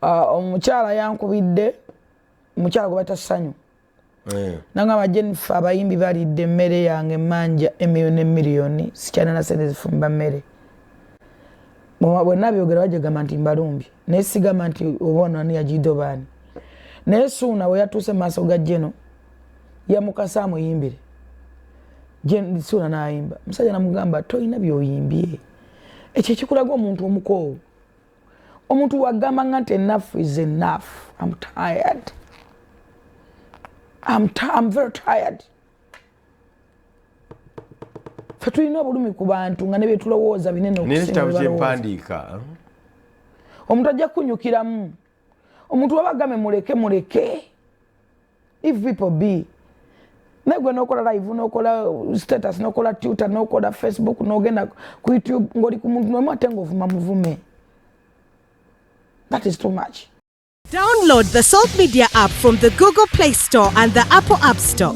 Omukyala yankubidde, omukyala gwe bata Ssanyu. Nangamba, "Jennifer, abayimbi balidde emmere yange emanja emiliyoni emiliyoni, sikyalina na sente zifumba mmere." Bwe nabyogera bajagamba nti mbalumbye, naye sigamba nti oba ono ani yagidde obaani. Naye Suuna bwe yatuuse mu maaso ga Jeno, yamukasa amuyimbire. Suuna n'ayimba, musajja namugamba, "Tolina byoyimbye." Ekyo ekikulaga omuntu omukoowu, omuntu wagamba nga nti enough is enough, I'm tired. I'm very tired. Fe tulina obulumi ku bantu nga ne byetulowooza binene nina okusinga ekitabo bye balowooza. Kyempandiika. Omuntu ajja kunyukiramu, omuntu waba agambe muleke, muleke. If people be naye gwe nokola live, nokola status, nokola Twitter, nokola Facebook, nogenda ku YouTube ng'oli ku muntu nomu ate ng'ovuma muvume, that is too much. Download the Salt Media app from the Google Play Store and the Apple App Store.